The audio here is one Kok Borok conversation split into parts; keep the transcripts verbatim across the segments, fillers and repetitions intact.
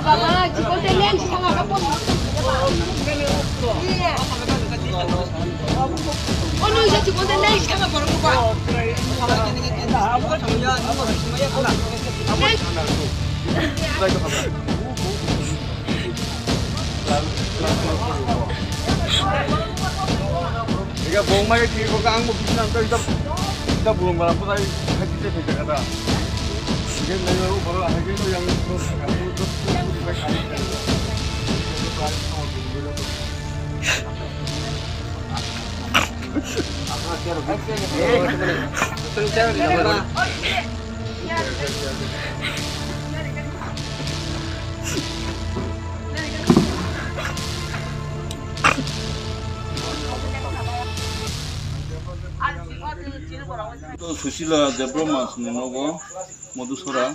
Ega bongma ke thik ko ang bo bisna to ita ita bulung bara ko dai hai kite thik ka da. Ege lai ro boro hai ke yang ko To Susila Debbarma ni nogo Madhusora,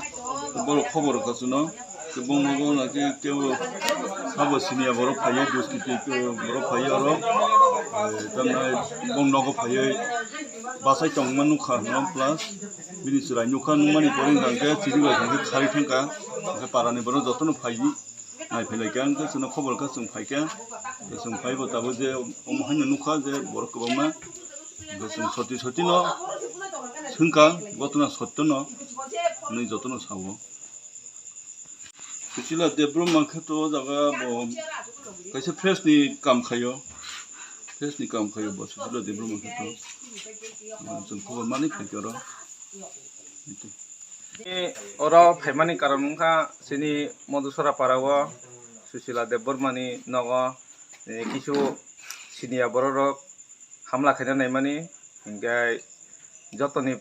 borok khobor rwkha chwngno. Bong nogo nake tebo sabo siniya borok phaiwi, dos kiti borok phaiwi oro. Tamni bong nogo phaiwi bachai tongma nukha hwnwi plus bini chwrai nukha, nukmani pore hwnkhe chiribai hwnkhe kharwi thangkha, hwnkhe parani borok jotono phaiwi. Nai phai lai kha, hwnkhe chwngno khobor kha, chwng phai kha. Chwng phai bo tabuk je omo haino nukha je borok kwbangma. Hwnkhe chwng soti soti no swngkha, gotona sotto no hwnwi jotono sao. Susila Debbarma khe to o jaga bo kaisa press ni kam khaio. Press ni kam khaio bo Susila Debbarma khe to. Chwng khobor mani phai khe oro. Oro phaimani karon wngkha chini Madhusora para o Susila Debbarma ni nogo, eh, kisu siniya borok rok hamla khaina naimani, hinkhe jotoni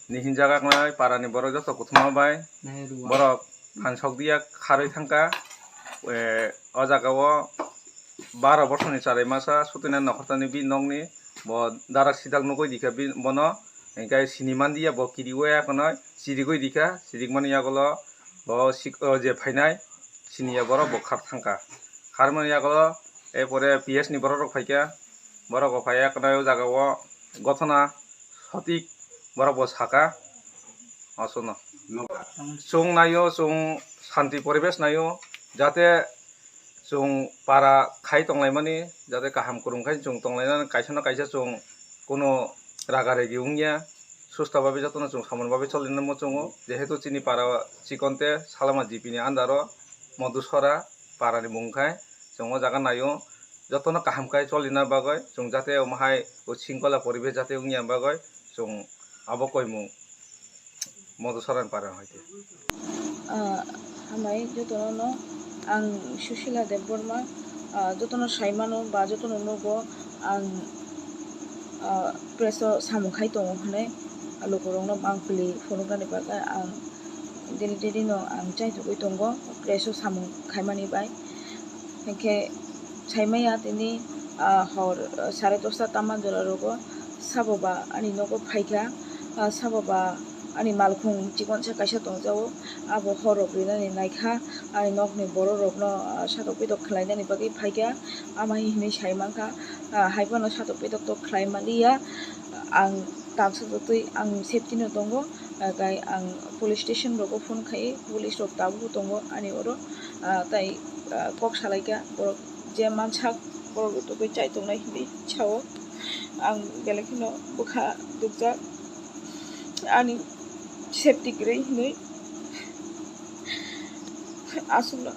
nihinjak aknai para ni borok joto kuthuma bai borok phan sok diya kharwi thangkha, eh, o jaga o baro bosorni charai masa sotwina nokhortani bini nokni bo darak sidak nugwi dikha bono, hinkhe sini manliya bo kiriwi akonoi chirigwi dikha, chirikmani yagulo bo sik-, o je phainai siniya borok bo khar thangkha, kharmani yagulo e pore P S ni borok rok phaikha, borok bo phai akonoi o jaga o gothona sotik borok bo saka. Aswkno chwng naio, chwng shanti poribesh naio, jate chwng para khai tonglaimani, jate kaham kwrwng khai chwng tonglainani, kaisa na kaisa chwng kuno raga regi wngya, susta babe jotono chwng samung babe cholina muchungo, jehetu chini para chikon te salama G P ni under o Madhusora para ni mung khai chwng o jaga naio. Jotono kaham khe cholina bagwi chwng jate omo hai o singkola poribesh jate wngya bagwi chwng abo koimung Madhusora ni para hai khe. Ah, hambai jotono no ang Susila Debbarma, ah, jotono sai mano ba jotono nugo ang, ah, press o samung khai tongo hinwi lukurok no bangpili phunuknani bagwi ang daily daily no ang chaitugwi tongo press o samung khaimani bai. Hinkhe saimaya tini, ah, hor, ah, sare dosta tama jora rogo sabo ba ani nogo phaikha, ah, sabo ba ani malkhung chikonsa kaisa tongjago, abo hor rok rinani naikha, ani nokni borok rokno, ah, satok pitok khlainani bagwi phaikha, ama hinwi sai mankha, ah, hai phano satok pitok tok khlai manliya, ang tamsa totwi ang safety no tongo, ah, tei ang police station rogo phone khai, police rok tabukbo tongo ani oro, ah, tei, ah, kok salaikha borok je mansak borok tugwi chai tongnai hinwi sao. Ang belai kheno bwkha dukjak ani safety kwrwi hinwi aswkno.